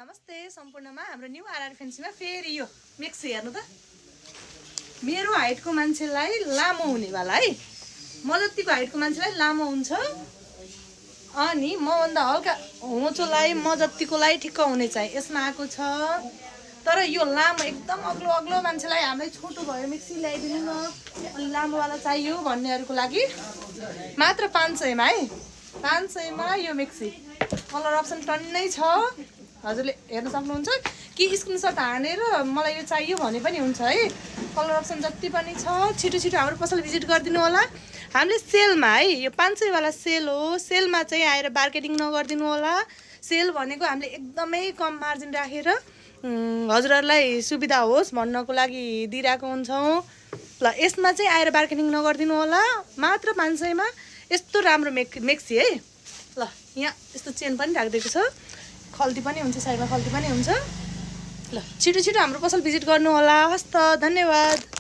नमस्ते सम्पूर्णमा हाम्रो न्यू आरआर फेन्सीमा फेरि यो मिक्स हेर्नु त मेरो हाइटको मान्छेलाई लामो हुनेवाला है म जतिको हाइटको मान्छेलाई लामो हुन्छ अनि म भन्दा हल्का होचोलाई म जतिकोलाई ठिक्क हुने चाहिँ यसमा आएको छ तर यो लामो एकदम अग्लो अग्लो मान्छेलाई हामीलाई छोटो भयो मिक्सी ल्याइदिनु न अनि लामोवाला चाहियो भन्नेहरूको लागि मात्र 500 मा है 500 मा यो मिक्सी कलर अप्सन टन्नै छ हजुरले हेर्न सक्नुहुन्छ कि स्क्रिनशट हानेर मलाई यो चाहियो भने पनि हुन्छ है कलर अप्सन जति पनि छ छिटो छिटो हाम्रो पसल भिजिट गरिदिनु होला हामीले सेलमा है यो 500 वाला सेल हो सेलमा चाहिँ आएर मार्केटिङ नगर्दिनु होला सेल भनेको हामीले एकदमै कम मार्जिन राखेर हजुरहरूलाई सुविधा होस् भन्नको लागि दिइरहेको हुन्छौँ ल यसमा चाहिँ आएर मार्केटिङ नगर्दिनु होला मात्र 500 मा यस्तो राम्रो मेक्सी है ल यहाँ यस्तो चेन पनि राखिदिएको छ खल्ती पनि हुन्छ साइडमा खल्ती पनि हुन्छ ल छिटो छिटो हाम्रो पसल भिजिट गर्नु होला हस्त धन्यवाद।